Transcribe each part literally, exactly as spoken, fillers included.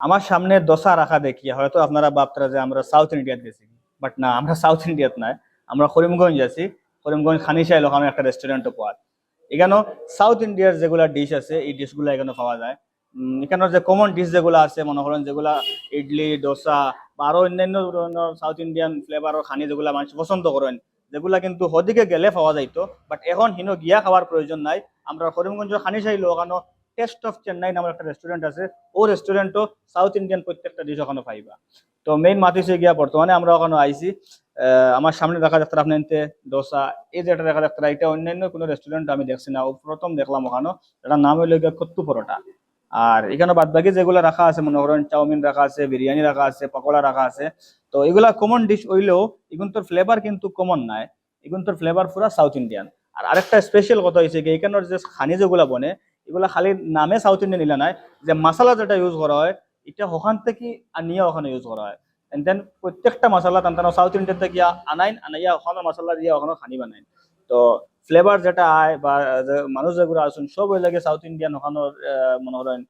আমার সামনে দোসা রাখা দেখিয়া হয়তো আপনারা ভাবতারা যে আমরা সাউথ ইন্ডিয়াত গেছি, বাট না, আমরা সাউথ ইন্ডিয়াত নাই, আমরা করিমগঞ্জ আছি। করিমগঞ্জ খানিশাইল ওখানো একটা রেস্টুরেন্টো পাওয়ার। এখানো সাউথ ইন্ডিয়ার যেগুলা ডিশ আছে, এই ডিশগুলা এখানো পাওয়া যায়। উম, এখানোর যে কমন ডিশ যেগুলা আছে, মনে করেন যেগুলা ইডলি, দোসা বা আরো অন্যান্য ধরনের সাউথ ইন্ডিয়ান ফ্লেভারর খানি যেগুলা মানুষ পছন্দ করেন, যেগুলা কিন্তু হদিকে গেলে পাওয়া যাইতো, বাট এখন হিনো গিয়া খাওয়ার প্রয়োজন নাই। আমরা করিমগঞ্জর খানিশাইল ওখানো টেস্ট অফ চেন্নাই নামের একটা রেস্টুরেন্ট আছে, ও রেস্টুরেন্টও সাউথ ইন্ডিয়ান প্রত্যেকটা ডিশ ওখানো পাইবা। তো মেইন মাত হইছে গিয়া বর্তমানে আমরা ওখানো আইছি। আহ, আমার সামনে দেখা যাচ্ছে আপনার এনতে দোসা, এই যে এটা দেখা যাচ্ছে, এটা অন্যান্য কোনো রেস্টুরেন্ট আমি দেখছি না, ও প্রথম দেখলাম ওখানো। এটার নাম হইলো গিয়া কত্তু পরোটা। আর এখানো বাদ বাকি যেগুলা রাখা আছে, মনে করেন চাউমিন রাখা আছে, বিরিয়ানি রাখা আছে, পকোড়া রাখা আছে। তো এগুলা কমন ডিশ হইলেও এগুনতর ফ্লেভার কিন্তু কমন নাই, এগুনতর ফ্লেভার পুরা সাউথ ইন্ডিয়ান। আর আরেকটা স্পেশাল কথা হইছে কি, এখানোর যে খানি যেগুলা বনে, এগুলা খালি নামে সাউথ ইন্ডিয়ান ইলা নাই, যে মশলা যেটা ইউজ করা হয়, এটা ওখান থেকে আনিয়া ওখানো ইউজ করা হয়। এন্ড দেন প্রত্যেকটা মশলা তান তান সাউথ ইন্ডিয়ান থেকে আনাইন, আনাইয়া ওখানো মশলা দিয়া ওখানো খানি বানাইন। তো ফ্লেভার যেটা আয় বা যে মানুষ যেগুলো আছেন সব ওই লাগে সাউথ ইন্ডিয়ান ওখানো, আহ, মনে করেন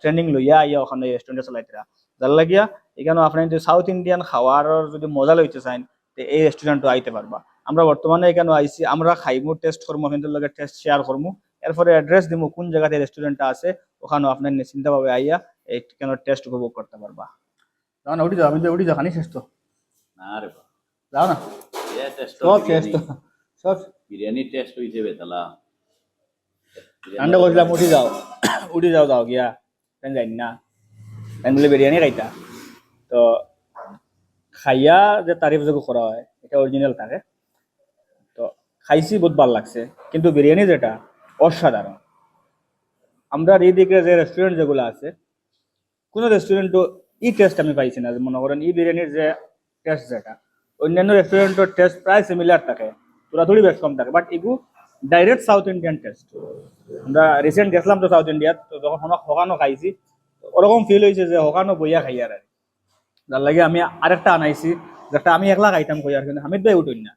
ট্রেনিং লইয়া আইয়া ওখানো রেস্টুরেন্টে চালাইতারা। যার লাগিয়া এখানো আপনারা যদি সাউথ ইন্ডিয়ান খাওয়ার যদি মজা লইতে চান, তো এই রেস্টুরেন্টও আইতে পারবা। আমরা বর্তমানে এখানে আইছি, আমরা খাইমু, টেস্ট করমু, আপনাদের লগে টেস্ট শেয়ার করমু, এরপরে অ্যাড্রেস দিমু কোন জায়গাতে রেস্টুরেন্টটা আছে, ওখানে আপনারা নিশ্চিন্তভাবে আইয়া এই কেন টেস্ট উপভোগ করতে পারবা। যাও না, উঠি যাও, আমি তো উঠি যাও, খানি শেষ তো। না রে বাবা। যাও না। এ টেস্ট সব শেষ তো। বিরিয়ানি। সব বিরিয়ানি টেস্ট হইছে বেতালা। ঠান্ডা করছিলাম, উঠি যাও। উঠি যাও, যাও গিয়া। তাই জানি না। তাই বলে বিরিয়ানি খাইতা। তো খাইয়া যে তারিফ যোগ করা হয়, এটা অরিজিনাল থাকে। তো খাইছি, বহুত ভালো লাগছে। কিন্তু বিরিয়ানি যেটা, অসাধারণ। আমরা এই দিকে যে রেস্টুরেন্ট যেগুলো আছে, কোনো রেস্টুরেন্টও এই টেস্ট আমি পাইছি না। যে মনে করেন এই বিরিয়ানির যে টেস্ট যেটা, অন্যান্য রেস্টুরেন্টর টেস্ট প্রায় সিমিলার থাকে, থোড়াথুড়ি বেশ কম থাকে, বাট এগু ডাইরেক্ট সাউথ ইন্ডিয়ান টেস্ট। আমরা রিসেন্ট গেছিলাম তো সাউথ ইন্ডিয়াত, তো যখন হকানো খাইছি, ওরকম ফিল হয়েছে যে হকানো বইয়া খাইয়ার আর কি। যার লাগে আমি আরেকটা আনাইছি, যেটা আমি একলা খাইতাম কইয়ার, কিন্তু হামিদ ভাই উঠইন না।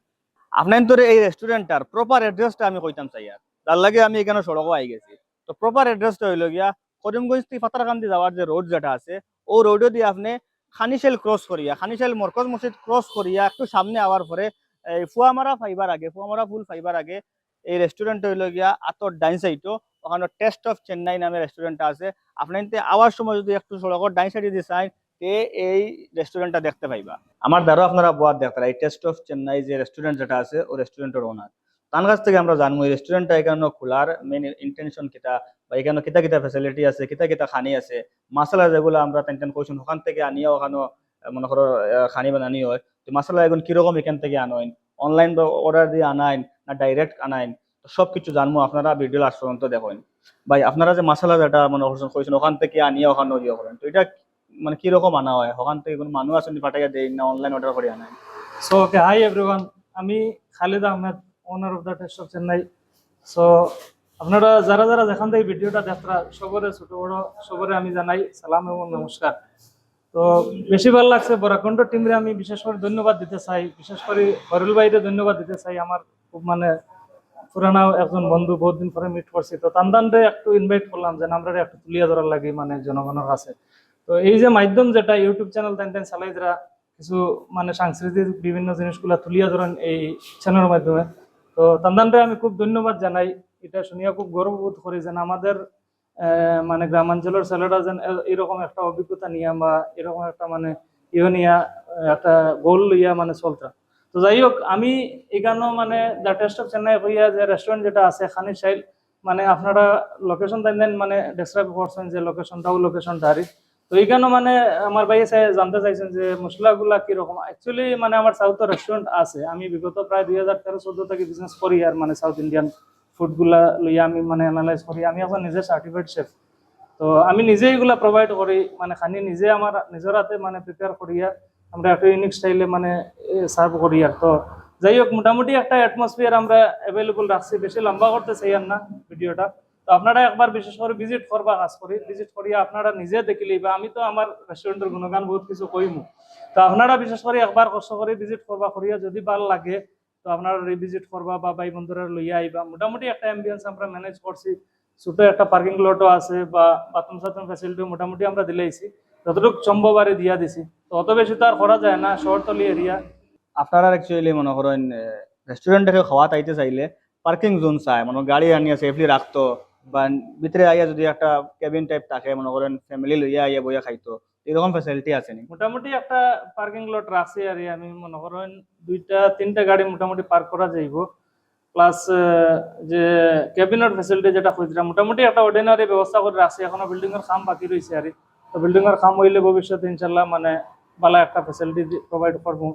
আপনার তোরে এই রেস্টুরেন্টটার প্রপার অ্যাড্রেসটা আমি কইতাম চাইয়ার, যার লাগে আমি এখানো সড়কও আই গেছি। তো প্রপার অ্যাড্রেসটা হইলো গিয়া করিমগঞ্জ থেকে পাথারকান্দি যাওয়ার যে রোড যেটা আছে, ও রোডে দিয়ে আপনি খানিশাইল ক্রস করিয়া, খানিশাইল মরকজ মসজিদ ক্রস করিয়া একটু সামনে আওয়ার পরে এই ফুয়ামারা পাইবার আগে, ফুয়ামারা পুল পাইবার আগে এই রেস্টুরেন্ট হইলো গিয়া আতর ডাইন সাইডও, ওখানো টেস্ট অফ চেন্নাই নামে রেস্টুরেন্টটা আছে। আপনি এনতে আওয়ার সময় যদি একটু সড়কর ডাইন সাইডে দিয়ে চাইন, তে এই রেস্টুরেন্টটা দেখতে পাইবা। আমার দ্বারা আপনারা বওয়াত দেখতারা, এই টেস্ট অফ চেন্নাই যে রেস্টুরেন্ট যেটা আছে, ও রেস্টুরেন্টর ওনার। তার কাছ থেকে আমরা জানবো এই রেস্টুরেন্টটা এখানো খোলার মেইন ইন্টেনশন কিতা, বা এখানো কিতা কিতা ফ্যাসিলিটি আছে, কিতা কিতা খানি আছে, মশলা যেগুলো আমরা তান তান কইছইন ওখান থেকে আনিয়া ওখানো, আহ, মনে করো, আহ, খানি বানানি হয়, তো মশলা এখন কিরকম এখান থেকে আনইন, অনলাইন বা অর্ডার দিয়ে আনাইন না ডাইরেক্ট আনাইন, তো সব কিছু জানবো আপনারা ভিডিও লাস্ট পর্যন্ত দেখইন। ভাই, আপনারা যে মশলা যেটা মনে করছেন কইছেন ওখান থেকে আনিয়া ওখানো ইয়ে করেন, তো এটা মানে কিরকম আনা হয়? ওখান থেকে কোনো মানুষ আসেনি পাঠাইয়া দেয় না অনলাইন অর্ডার করে আনায়? So, okay, hi everyone, আমি Khalid Ahmed, owner of the taste of Chennai. So, আপনারা যারা যারা যেখান থেকে ভিডিওটা দেখরা, সবরে ছোট বড় সবরে আমি জানাই সালাম এবং নমস্কার। তো বেশি ভালো লাগছে, বরাকণ্ঠ টিমরে আমি বিশেষ করে ধন্যবাদ দিতে চাই, বিশেষ করে হরুল ভাইরে ধন্যবাদ দিতে চাই। আমার খুব মানে পুরানা একজন বন্ধু, বহুত দিন পরে মিট করছি। তো তান্দানরে একটু ইনভাইট করলাম যে আমরা একটু তুলিয়া ধরার লাগি মানে জনগণের কাছে। তো এই যে মাধ্যম যেটা YouTube চ্যানেল তান তান চালাই যারা কিছু মানে সাংস্কৃতিক বিভিন্ন জিনিসগুলা তুলিয়া ধরেন এই চ্যানেলের মাধ্যমে। তো তান্দানরে আমি খুব ধন্যবাদ জানাই, এটা শুনিয়া খুব গর্ববোধ করি যেন আমাদের আহ, মানে গ্রামাঞ্চলের ছেলেরা যেন এ-, এরকম একটা অভিজ্ঞতা নিয়ে বা এরকম একটা মানে ইয়ে নিয়ে, আহ, একটা গোল লইয়া মানে চলতা। তো যাই হোক, আমি এখানেও মানে দ্য টেস্ট অফ চেন্নাই হইয়া যে রেস্টুরেন্ট যেটা আছে খানিশাইল, মানে আপনারা লোকেশন দেন দেন মানে ডেসক্রাইব করছেন যে লোকেশনটাও লোকেশনটা আর কি। তো এখানেও মানে আমার ভাই এসে জানতে চাইছেন যে মশলাগুলা কিরকম। অ্যাকচুয়ালি মানে আমার সাউথ রেস্টুরেন্ট আছে, আমি বিগত প্রায় দুই হাজার তেরো চোদ্দ থেকে বিজনেস করি আর মানে সাউথ ইন্ডিয়ান ফুডগুলা লইয়া আমি মানে অ্যানালাইজ করি। আমি এখন নিজে সার্টিফাইড শেফ, তো আমি নিজে এগুলা প্রোভাইড করি, মানে খানি নিজে আমার নিজের হাতে মানে প্রিপেয়ার করিয়া আমরা একটা ইউনিক স্টাইলে মানে সার্ভ করি। আর তো যাই হোক, মোটামুটি একটা অ্যাটমসফিয়ার আমরা অ্যাভেলেবল রাখছি, বেশি লম্বা করতে চাই আর না ভিডিওটা। তো আপনারা একবার বিশেষ করে ভিজিট করবা, কাজ করি ভিজিট করিয়া আপনারা নিজে দেখিলেই বা আমি তো আমার রেস্টুরেন্টের গুণগান বহুত কিছু কইমু। তো আপনারা বিশেষ করে একবার কষ্ট করে ভিজিট করবা, করিয়া যদি ভালো লাগে তো আপনারা রিভিজিট করবা বা ভাই বন্ধুরা লইয়া আইবা। মোটামুটি একটা অ্যাম্বিয়েন্স আমরা ম্যানেজ করছি, ছোট একটা পার্কিং লটও আছে বা বাথরুম সাথরুম ফ্যাসিলিটিও মোটামুটি আমরা দিলাইছি। যতটুকু সম্ভব আরে দিয়া দিছি। তো অত বেশি তো আর করা যায় না, শহরতলি এরিয়া। আপনারা অ্যাকচুয়ালি মনে করেন রেস্টুরেন্টে কেউ খাওয়াত আইতে চাইলে পার্কিং জোন চায়, মানে গাড়ি আনিয়া সেফলি রাখতো, বা ভিতরে আইয়া যদি একটা কেবিন টাইপ থাকে, মনে করেন ফ্যামিলি লইয়া আইয়া বইয়া খাইতো, এরকম ফ্যাসিলিটি আছে নি? মোটামুটি একটা পার্কিং লট রাখছি আর কি। আমি মনে করেন দুইটা তিনটা গাড়ি মোটামুটি পার্ক করা যাইব। প্লাস যে কেবিনের ফ্যাসিলিটি যেটা কইছিলাম, মোটামুটি একটা অর্ডিনারি ব্যবস্থা করে রাখছি। এখনো বিল্ডিং এর কাম বাকি রয়েছে আর কি। তো বিল্ডিং এর কাম হইলে ভবিষ্যতে ইনশাল্লাহ মানে ভালো একটা ফ্যাসিলিটি প্রোভাইড করবো।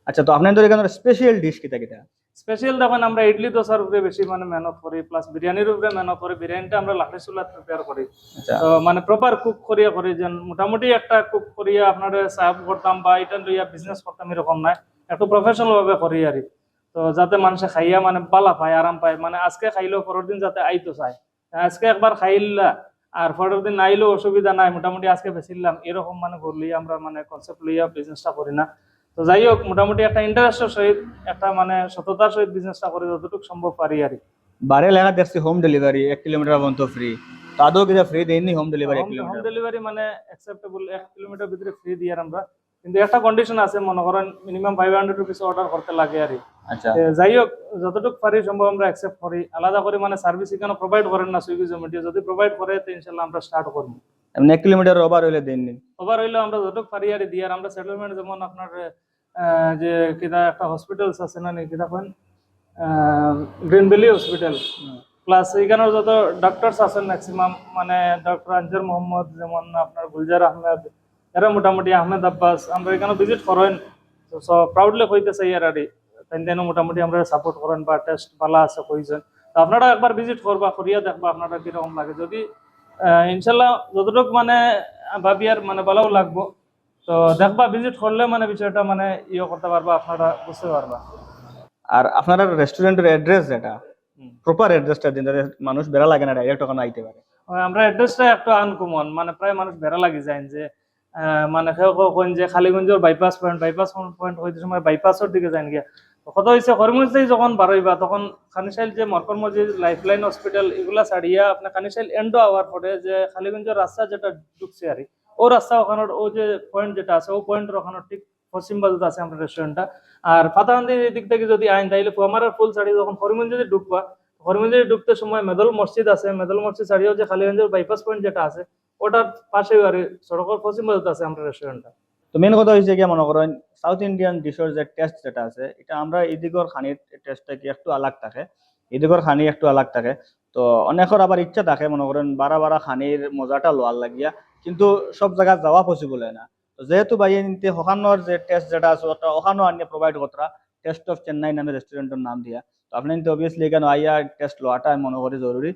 আচ্ছা, তো আপনাদের এখানে স্পেশাল ডিশ কিতা কিতা? স্পেশাল দেখেন, আমরা ইডলি দোসার উপরে বেশি মানে মেহনত করি, প্লাস বিরিয়ানির উপরে মেহনত করি। বিরিয়ানিটা আমরা লাকড়ি চুলাত প্রিপেয়ার করি। আচ্ছা, তো মানে প্রপার কুক করিয়া করি, যেন মোটামুটি একটা কুক করিয়া আপনারে সার্ভ করতাম বা এটা লইয়া বিজনেস করতাম এরকম নয়, একটু প্রফেশনাল ভাবে করি আর কি। তো যাতে মানুষে খাইয়া মানে বালা পায়, আরাম পায়, মানে আজকে খাইলেও পরের দিন যাতে আইতো চায়। আজকে একবার খাইলা আর পরের দিন আইলেও অসুবিধা নাই, মোটামুটি আজকে বেচিলাম, এরকম মানে গোল লইয়া আমরা মানে কনসেপ্ট লইয়া বিজনেসটা করি না। তো যাই হোক, মোটামুটি একটা ইন্টারেস্টের সহিত, একটা মানে সততার সহিত বিজনেসটা করি যতটুকু সম্ভব পারি আর কি। বারে লেখা দেখছি হোম ডেলিভারি এক কিলোমিটার পর্যন্ত ফ্রি, তাদেরও কিতা ফ্রি দেননি হোম ডেলিভারি এক হোম কিলোমিটার? ডেলিভারি মানে অ্যাকসেপ্টেবল, এক কিলোমিটার ভিতরে ফ্রি দিয়ার আমরা। কিন্তু একটা কন্ডিশন আছে, মনে করেন minimum five hundred rupees order করতে লাগে আর কি। আচ্ছা, এ, যাই হোক, যতটুকু পারি সম্ভব আমরা অ্যাকসেপ্ট করি। আলাদা করে মানে সার্ভিস এখানে প্রোভাইড করেন না সুইগি জোম্যাটো, যদি প্রোভাইড করে তো ইনশাল্লাহ আমরা স্টার্ট করবো। এমনি এক কিলোমিটার ওভার হইলে দেননি? ওভার হইলেও আমরা যতটুকু পারি আর দিয়ার। আমরা সেটেলমেন্ট যেমন আপনার আহ, যে কিতা একটা হসপিটালস আছে না নি, কিতা coin, green valley hospital, plus এখানে যত ডাক্তারস আছেন ম্যাক্সিমাম, মানে ডক্টর আনজার মোহাম্মদ, যেমন আপনার গুলজার আহমেদ, এরা মোটামুটি আহমেদ আব্বাস, আমরা এখানে ভিজিট করেন। তো সো প্রাউডলি কইতে চাই আর আর তাই যেন মোটামুটি আমরা সাপোর্ট করেন বা টেস্ট ভালো আছে কইছেন। তো আপনারা একবার ভিজিট করবা, করিয়া দেখবা আপনারা কিরকম লাগে। যদি আহ, ইনশাল্লাহ যতটুকু মানে ভাবি আর মানে ভালো লাগবো। তো দেখবা, ভিজিট করলে মানে বিষয়টা মানে ইয়ে করতে পারবা, আপনারা বুঝতে পারবা। আর আপনারা রেস্টুরেন্টের অ্যাড্রেস যেটা, হুম। প্রপার অ্যাড্রেসটা দিন, যাতে মানুষ বেড়া লাগে না, ডাইরেক্ট ওখানে আইতে পারে। ওই আমরা অ্যাড্রেসটা একটু আনকমন, মানে প্রায় মানুষ বেড়া লাগি যায় যে আহ, মানে কেউ কেউ কইন যে কালীগঞ্জের বাইপাস পয়েন্ট, বাইপাস পয়েন্ট হইতে সময় বাইপাসের দিকে যাইন গিয়া। তো কথা হইছে করিমগঞ্জ থেকে যখন বারইবা তখন কানিশাইল যে মরকর মসজিদ, লাইফলাইন হসপিটাল, এগুলা ছাড়িয়া আপনি কানিশাইল এন্ডো আওয়ার পরে যে কালীগঞ্জের রাস্তা যেটা ঢুকছে আর কি, ও রাস্তা ওখানোর ও যে পয়েন্ট যেটা আছে, ও পয়েন্টের ওখানোর ঠিক পশ্চিম বাজুত আছে আমরা রেস্টুরেন্টটা। আর ফাতাকান্দির দিক থেকে যদি আইন, তাইলে আমার ফুল ছাড়ি যখন করিমগঞ্জ যদি ঢুকবা, করিমগঞ্জ যদি ঢুকতে সময় মেদল মসজিদ আছে, মেদল মসজিদ ছাড়িয়াও যে কালীগঞ্জের বাইপাস পয়েন্ট যেটা আছে, ওটার পাশে আর সড়কের পশ্চিম বাজুত আছে আমরা রেস্টুরেন্টটা। তো মেইন কথা হইছে কি, মনে করেন সাউথ ইন্ডিয়ান ডিশর যে টেস্ট যেটা আছে, এটা আমরা এদিকর খানির টেস্টটা কি একটু আলাগ থাকে, এদিকর খানি একটু আলাগ থাকে। তো অনেকর আবার ইচ্ছা থাকে, মনে করেন বারা বারা খানির মজাটা লওয়ার লাগিয়া, কিন্তু সব জায়গা যাওয়া পসিবল হয় না। তো যেহেতু ভাইয়াইন্তে ওখানোর যে টেস্ট যেটা আছে, ওটা ওখানো আনিয়া প্রোভাইড করতরা, টেস্ট অফ চেন্নাই নামে রেস্টুরেন্টের নাম দিয়া। তো আপনাইন্তে অবভিয়াসলি এখানো আইয়া টেস্ট লওয়াটা আমি মনে করি জরুরি।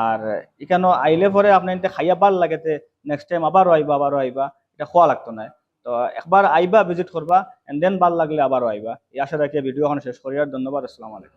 আর এখানো আইলে পরে আপনাইন্তে খাইয়া ভালা লাগেতে নেক্সট টাইম আবারও আইবা, আবারও আইবা, এটা খোয়া লাগতো না। তো একবার আইবা, ভিজিট করবা, এন্ড দেন ভালা লাগলে আবারও আইবা, এই আশা রাখিয়া ভিডিও এখন শেষ করি। আর ধন্যবাদ, আসসালামু আলাইকুম।